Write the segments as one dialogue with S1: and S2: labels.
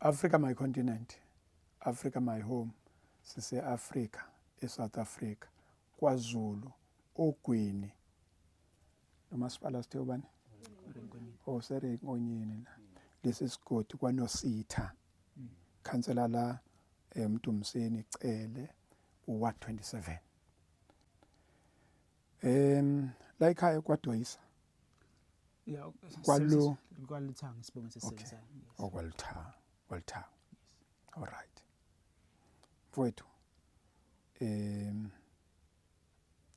S1: Africa my continent, Africa my home, sise Africa, eSouth Africa, kwaZulu, oGwini. Nomasipala sithe ubani? Oh, Serenkonyeni la. Lesi sigodi kwaNositha. Khansela la eMdumiseni Cele uWard 27. La ekhaya kwaDoyisa.
S2: Yeah,
S1: Kwalu
S2: kwaLuthanga isibongo sesisebenzayo.
S1: Yes. Oh, kwaLuthanga, kwaLuthanga. All right. Mfowethu.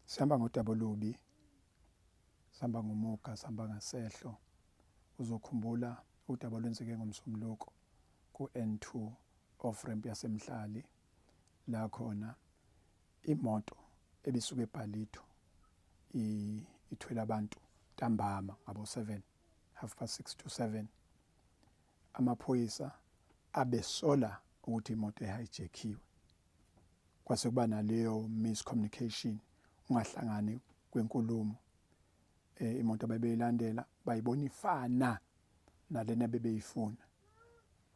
S1: Sihamba ngodaba olubi. Sihamba ngomuga, sihamba ngasehlo. Uzokhumbula udaba olwenzeke ngoMsombuluko ku N2 off ramp yaseMhlali la khona imoto ebisuka eBhalito ithwele abantu ntambama ngabo 7 6:30 to 7. Amaphoyisa abesola ukuthi imoto ehijackiwe, kwase kuba naleyo miscommunication, ungahlangani kwenkulumo. Imoto abebeyilandela bayibona ifana nalena bebeyifuna.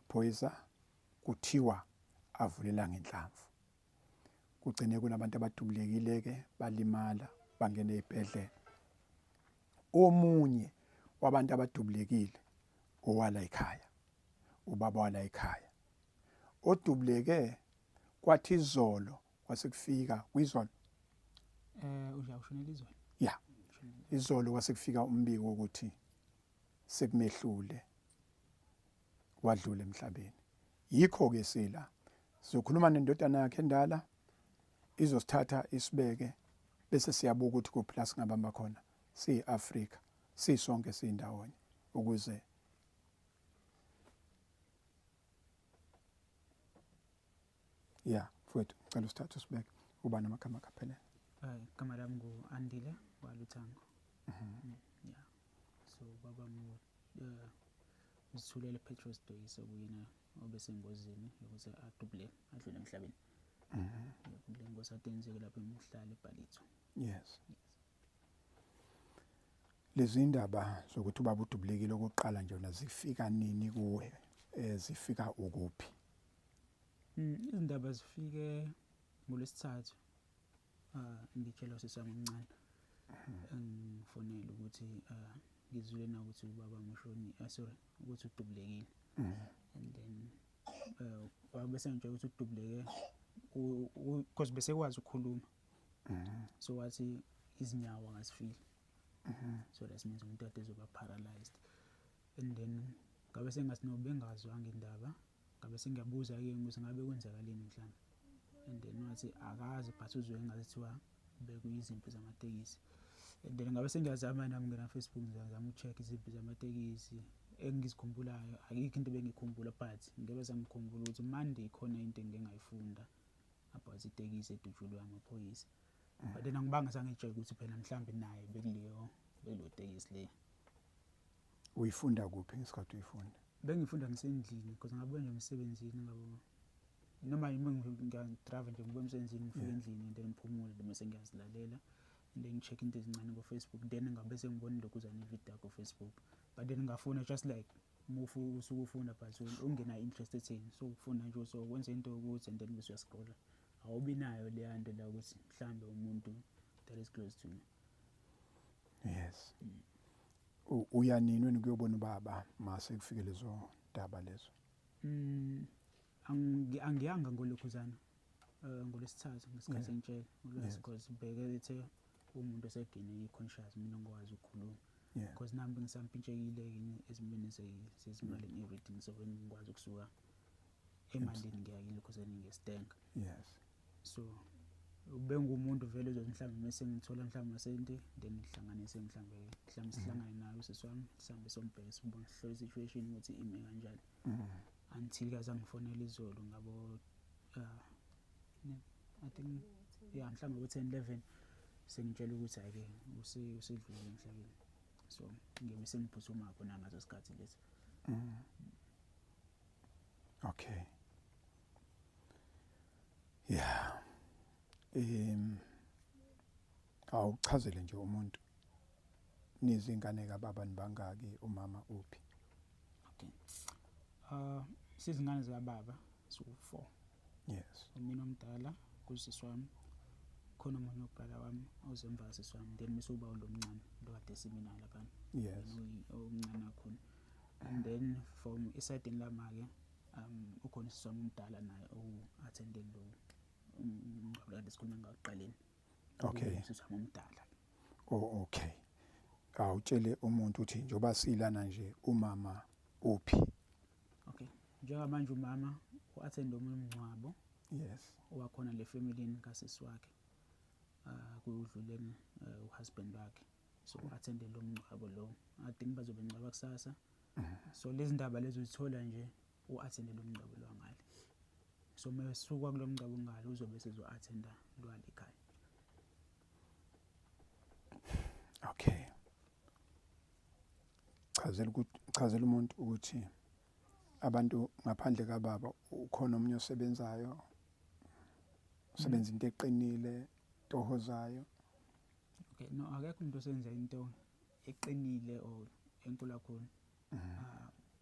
S1: Phoyisa kuthiwa avulela ngenhlamvu, kugcine kunabantu abadubulekile ke, balimala, bangena ezibhedlela. Omunye wabantu abadubulekile owala ekhaya, ubaba wala ekhaya odubuleke, kwathi izolo kwasekufika kwizolo
S2: Uja ushonela izolo.
S1: Ya, izolo kwasekufika umbiko ukuthi sekumehlule, wadlula emhlabeni. Yikho ke sila sizokhuluma nendodana yakhe endala, izosithatha isibeke, bese siyabuka ukuthi kuphi la singabamba khona siyi-Afrika sisonke siyindawonye ukuze ya mfowethu, ngicela usithathe usibeke uba namagama akaphelele.
S2: Igama lami ngu-Andile waLuthango. Yeah. So baba ngu Uzithulele Petros Doyisa, kuyena obesengozini yokuthi adubule adlule emhlabeni. Kule ngozi ade yenzeke lapho eMhlali eBhalitho.
S1: Yes. Lezi ndaba zokuthi ubaba udubulekile okokuqala nje wena zifika nini kuwe, zifika ukuphi?
S2: Izindaba zifike ngolwesithathu. Ngitshelwa usisi wami omncane, engifonela ukuthi ngizwile na ukuthi ubaba mushoni, sorry, ukuthi udubulekile. And then wabe sengitshela ukuthi udubuleke because bese kwazi ukukhuluma. So wathi izinyawo akazifili. So that means umuntu kade ezoba paralyzed. And then ngabe sengathi no, bengazwanga indaba, ngabe sengiyabuza ke ukuthi ngabe kwenzakaleni mhlawumbe. And then wathi akazi, but uzwe ngathi kuthiwa bekuyizimpi zamatekisi. And then ngabe sengiyazama nami ngena Facebook, ngiyazama uku-check izimpi zamatekisi engizikhumbulayo. Ayikho into ebengikhumbula, but ngebe sangikhumbula ukuthi Monday khona into engike ngayifunda about itekisi edutshulwe amaphoyisa. But then angibanga sangitshela ukuthi phela mhlawumbe naye bekuleyo tekisi le.
S1: Uyifunda kuphi ngesikhathi uyifunda?
S2: Bengifunda ngisendlini because ngabuya nje emsebenzini, ngabo noma ngiya-drive nje, ngibuya emsebenzini, ngifike endlini and then ngiphumule, then bese ngiyazilalela and then ngi-check into ezincane ku-Facebook. Then ngabe sengibona lokhuzana ividiyo ku-Facebook, but then ngafuna just like mufu usuke ufunda but ungena interest etheni, so ufunda nje, so wenza into yokuthi and then bese uyascrolla, awubi nayo leya nto la ukuthi mhlambe umuntu that is close to me.
S1: Yes. Uya nini wena ukuyobona ubaba mase kufike lezo ndaba lezo?
S2: Angiyanga ngolokhuzana ngolwesithathu ngesikhathi engitshela ngolwesi because bheke ethe umuntu osegene i-conscious, mina ngikwazi ukukhuluma because nami bengisampintshekile ezimweni zezimali and everything, so bengikwazi ukusuka emalini ngiya kilokhuzana ngestenga. So bengumuntu vele uzothi mhlawumbe mase ngithola mhlawumbe amasenti, then ngihlanganise mhlawumbe sihlangane naye usisi wami, sihambe sombheke, sibone, sihlole i-situation ukuthi ime kanjani, until kaze angifonela izolo ngabo I think, yeah, mhlawumbe ngo 10 11, sengitshela ukuthi hhayi-ke usedlulile emhlabeni. So ngibe sengiphuthuma khona ngaso sikhathi lesi.
S1: Okay. Yeah. Awuchazele nje umuntu, nizingane kababa nibangaki, umama uphi?
S2: Okay. Sizingane zikababa siwu-4.
S1: Yes.
S2: Umina omdala kusisi wami, khona omunye ubrother wami ozemva kasisi wami, then bese uba lo mncane lo kade simina laphana.
S1: Yes.
S2: Omncane kakhulu. And then from esayidini lama-ke ukhona usisi wami omdala naye o-attende lo umngcwabo kade sikhuluma ngawo ekuqaleni.
S1: Okay.
S2: Usisi wami omdala.
S1: Oh, okay. Awutshele umuntu ukuthi njengoba silana nje umama uphi?
S2: Okay. Njengamanje umama u-attende omunye umngcwabo.
S1: Yes.
S2: Owakhona le family kasisi wakhe. Kudluleni uhusband wakhe. So u-attende lo mngcwabo lo. I think bazobe ngcwaba kusasa. So lezi ndaba lezi uzithola nje u-attende lo mngcwabo lo ngale. So mesuka kulo mngcwabo ngale uzobe sezo-attenda lwale ekhaya.
S1: Okay. Chazela umuntu ukuthi abantu ngaphandle kababa ukhona omunye osebenzayo, usebenza into eqinile, tohozayo.
S2: Okay, no, akekho umuntu osenza into eqinile or enkulu kakhulu.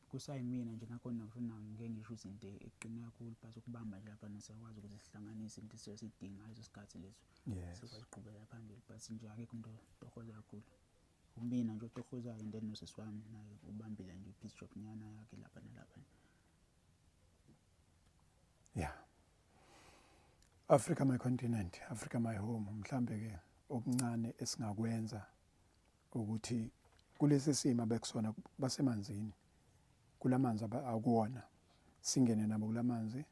S2: Kusayimina nje nakhona ngifuna ngeke ngisho izinto eqine kakhulu, but ukubamba nje lapha nasakwazi ukuthi sihlanganise into esisidinga ngaleso sikhathi leso.
S1: Yes.
S2: Sikwazi ukuqhubeka phambili, but nje akekho umuntu otohoza kakhulu. Umina nje otohozayo and then nosisi wami naye ubambile nje i-piece job nyana yakhe lapha nalapha.
S1: Yeah. Africa my continent, Africa my home. Mhlambe ke okuncane esingakwenza ukuthi kulesi simo abekusona basemanzini, kulamanzi akuwona, singene nabo kulamanzi,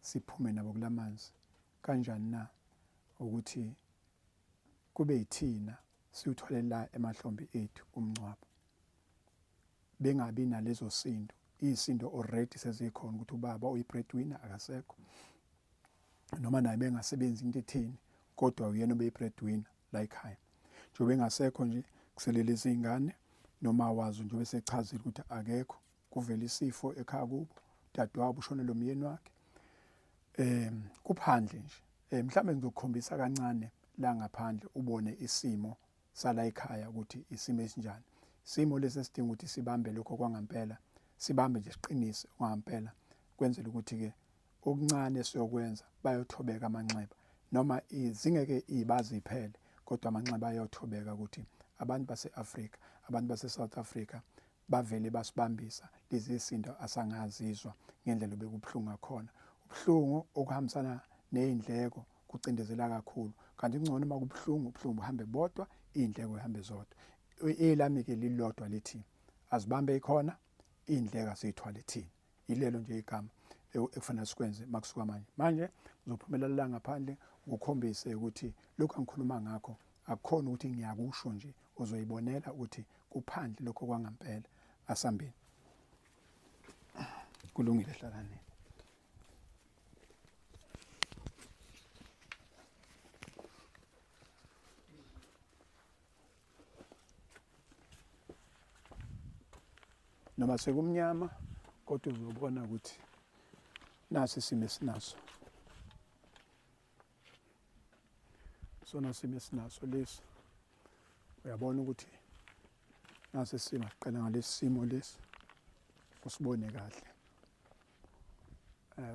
S1: siphume nabo kulamanzi. Kanjani na ukuthi kube yithina siwuthole la emahlombe ethu umncwabo, bengabi nalezo sindo. Isindo already sezikhona ukuthi ubaba uyi-breadwinner akasekho, noma naye bengasebenzi into etheni, kodwa uyena obeyi-breadwinner la ekhaya. Njengoba engasekho nje kuselele izingane, noma wazi njengoba esechazile ukuthi akekho, kuvela isifo ekhaya kubo, dadewabo ushonelwe umyeni wakhe. Kuphandle nje. Mhlambe ngizokukhombisa kancane la ngaphandle ubone isimo sala ekhaya ukuthi isimo esinjani. Isimo lesi esidinga ukuthi sibambe lokho kwangempela, sibambe nje siqinise kwangempela, kwenzela ukuthi ke okuncane siyokwenza bayothobeka amanxeba, noma zingeke ibazi iphele, kodwa amanxeba ayothobeka ukuthi abantu base-Afrika, abantu base-South Africa bavele basibambisa lezi izinto asangazizwa ngendlela obekubuhlungu ngakhona. Ubuhlungu okuhambisana nezindleko kucindezela kakhulu, kanti kungcono uma kubuhlungu, ubuhlungu buhambe bodwa, izindleko zihambe zodwa. Elami ke lilodwa lithi azibambe ikhona, izindleko asizithwale thina. Ilelo nje igama ekufanele sikwenze makusuka manje. Manje ngizophumelela la ngaphandle ngikukhombise ukuthi lokhu angikhuluma ngakho akukhona ukuthi ngiyakusho nje, uzoyibonela ukuthi kuphandle lokho kwangempela. Asambeni. Kulungile, hlalani. Noma sekumnyama kodwa uzobona ukuthi nasi isimo esinaso. Sona simo esinaso lesi. Uyabona ukuthi nasi isimo, siqala ngalesi simo lesi usibone kahle.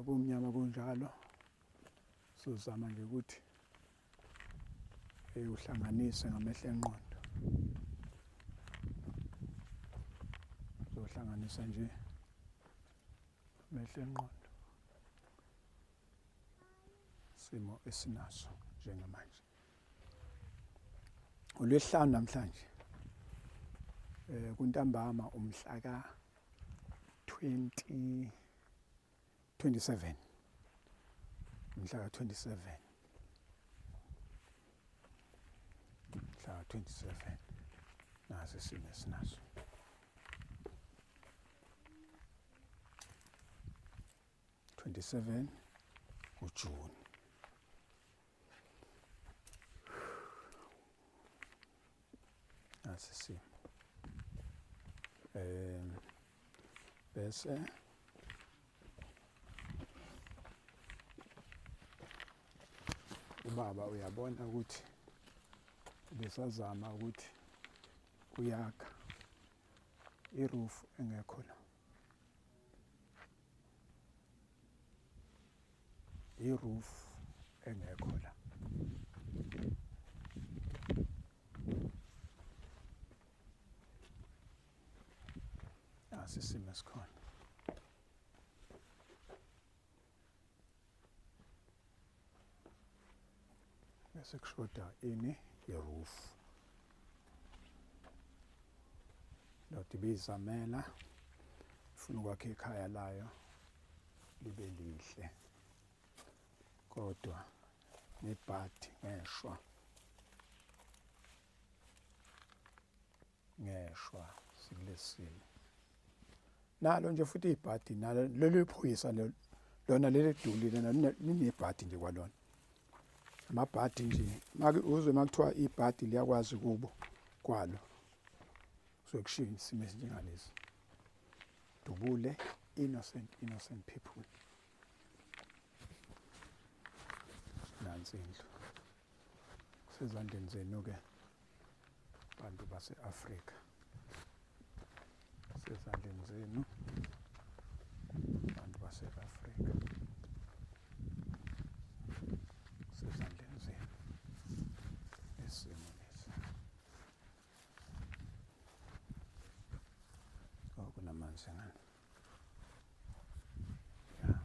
S1: Kumnyama kunjalo, sizama nje ukuthi uhlanganise ngamehlo engqondo. Uzohlanganisa nje amehlo engqondo simo esinaso njengamanje. Olwesihlanu namhlanje, kuntambama umhla ka 27, mhla ka 27, mhla ka 27, nasi isimo esinaso. 27 uJune. Nasi isimo. Bese ubaba uyabona ukuthi besazama ukuthi uyakha iroof engekho la. I-roof engekho la. Nasi isimo esikhona. Bese kushoda ini? I-roof. Ndoda ibizamela ifuna ukwakha ikhaya layo libe lihle, kodwa nebhadi ngeshwa, ngeshwa sikulesimo. Nalo nje futhi ibhadi nalo leli phoyisa lona leli dulile linebhadi nje kwalona. Amabhadi nje make uzwe makuthiwa ibhadi liyakwazi kubo kwalo. Kusuke kushiwo isimo esinjengalesi. Dubule innocent people. Nansi indlu. Kusezandleni zenu ke bantu base-Afrika. Kusezandleni zenu bantu base-Afrika. Kusezandleni zenu. Isimo lesi. Oh, kunamanzi ngani. Yeah.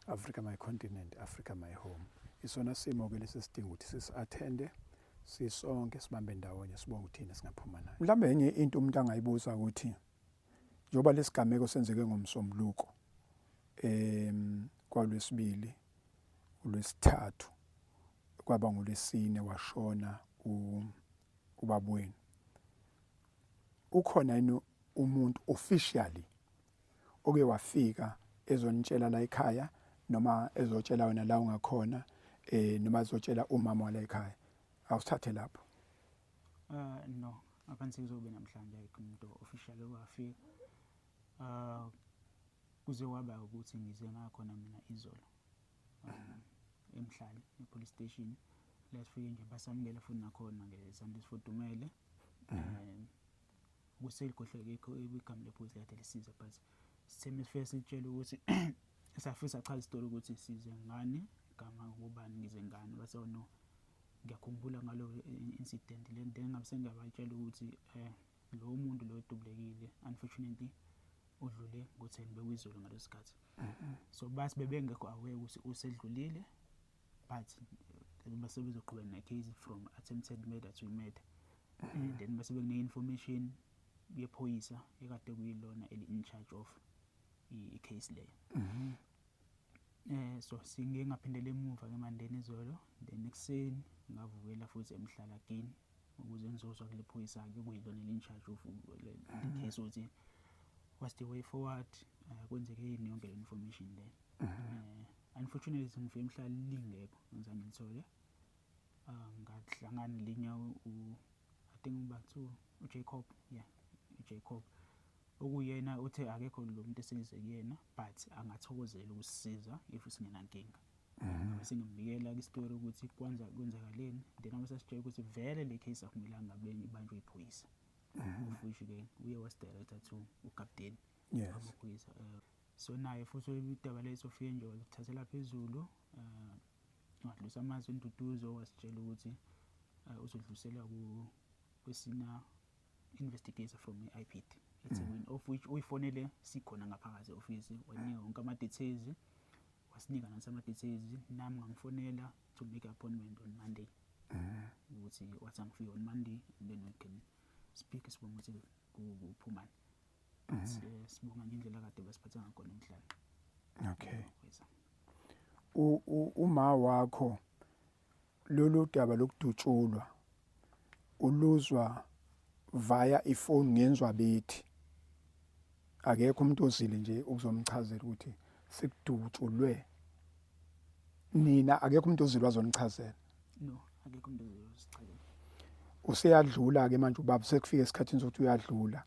S1: Africa my continent, Africa my home. Isona simo ke lesi sidinga ukuthi sisi-attende sisonke, sibambe ndawonye, sibonge ukuthi singaphuma nayo. Mhlawumbe enye into umuntu angayibuza ukuthi njengoba lesigameko senzeke ngoMsombuluko kwalwesibili, ulwesithathu kwaba ngolwesine washona ubaba wenu. Ukhona yini umuntu officially oke wafika ezonitshela la ekhaya, noma ezotshela wena la ungakhona, noma ezotshela umama wala ekhaya? Awusithathe lapho.
S2: No, aphansi kuzobe namhlanje ayikho umuntu official owafika. Kuze kwaba ukuthi ngize ngakhona mina izolo eMhlali e-police station. La sifike nje basamukela futhi nakhona ngezandla esifudumele. Kuselikhohlwe igama lephoyisa kade lisiza, but sithe mesifike sitshela ukuthi safisa chaza isitori ukuthi size ngani, gama kubani, ngize ngani. Base no, ngiyakhumbula ngalo incident le. Then ngabe sengiyabatshela ukuthi lo muntu lo odubulekile unfortunately udlule ngo-10, bekuyizolo ngaleso sikhathi. So bathi bebengekho aware ukuthi usedlulile, but base bezoqhubeka ne-case from attempted murder to murder. And then base bekune-information yephoyisa ekade kuyilona eli-in charge of i-case leyo. So singe ngaphindela emuva ke mandeni izolo, then ekuseni ngavukela futhi eMhlala again ukuze ngizozwa kule phoyisa ke kuyilona eli-in charge of le case ukuthi what's the way forward, kwenzeke yini, yonke le information le. Unfortunately ngifike eMhlala lingekho, ngizange ngithole. Ngahlangana linye I think uba kuthiwa uJacob, yeah, uJacob, okuyena uthe akekho lo muntu esize kuyena, but angathokozela ukusisiza if singenankinga. Bese ngimbikela isitori ukuthi kwenza kwenzakaleni, then abese sitshela ukuthi vele le case akumelanga ngabe ibanjwe iphoyisa, of which ke uye wasidirector to ukapteni wamaphoyisa. So naye futhi udaba lethu ufike nje walithathela phezulu, wadlulisa amazwi enduduzo, wasitshela ukuthi uzodlulisela kwesina investigator from i-IPID eThekwini, of which uyifonele sikhona ngaphakathi e-office, wanika wonke ama-details, wasinika nathi ama-details. Nami ngamfonela to make appointment on Monday, ukuthi wathi angifike on Monday and then we can speak, sibonge ukuthi kuphumani. But sibonga nje indlela kade basiphatha ngakhona emhlanje.
S1: Okay. Uma wakho lolu daba lokudutshulwa uluzwa via ifoni ngenzwa bethi akekho umuntu ozile nje ukuzomchazela ukuthi sekudutshulwe nina, akekho umuntu ozile wazonichazela?
S2: No, akekho umuntu ozosichazela.
S1: Useyadlula ke manje ubaba, sekufika esikhathini sokuthi uyadlula,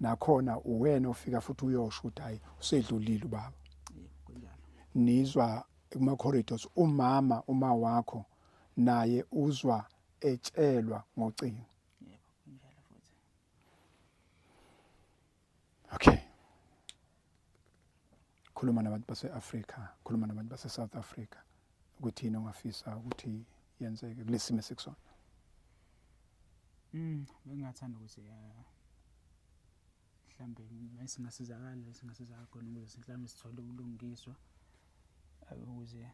S1: nakhona uwena ofika futhi uyosho ukuthi hayi, usedlulile ubaba?
S2: Yebo, kunjalo.
S1: Nizwa kuma corridors, umama, uma wakho naye uzwa etshelwa ngocingo?
S2: Yebo, kunjalo futhi.
S1: Okay. Khuluma nabantu base-Afrika, khuluma nabantu base-South Africa ukuthi yini ongafisa ukuthi yenzeke kulesi simo esikusona.
S2: Bengingathanda ukuthi mhlambe singasizakala, singasizakala khona ukuze mhlawumbe sithole ubulungiswa, ukuze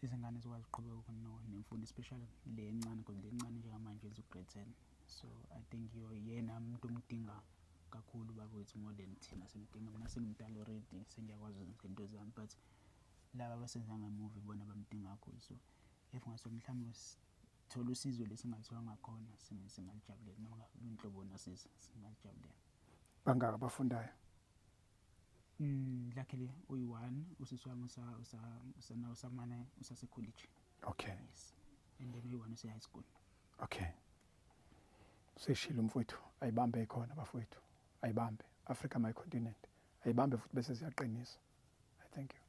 S2: izingane zikwazi ukuqhubeka nemfundo, especially le encane, because le encane njengamanje is grade 10. So I think yena umuntu omdinga kakhulu ubaba wethu more than thina simdinga. Mina sengimdala already, sengiyakwazi izinto zami, but laba abasenza ngemuva ibona abamdinga kakhulu. So if ngase mhlawumbe sithole usizo lesingathola ngakhona, singalijabulela, noma inhlobo nosizo singalijabulela.
S1: Bangaka abafundayo?
S2: Luckily uyi-one, usisi wami usamane usase-college. Yes, and then uyi-one use-high school.
S1: Okay, seshilo umfowethu, ayibambe khona bafowethu, ayibambe. Africa, my continent, ayibambe futhi bese siyaqinisa. I thank you.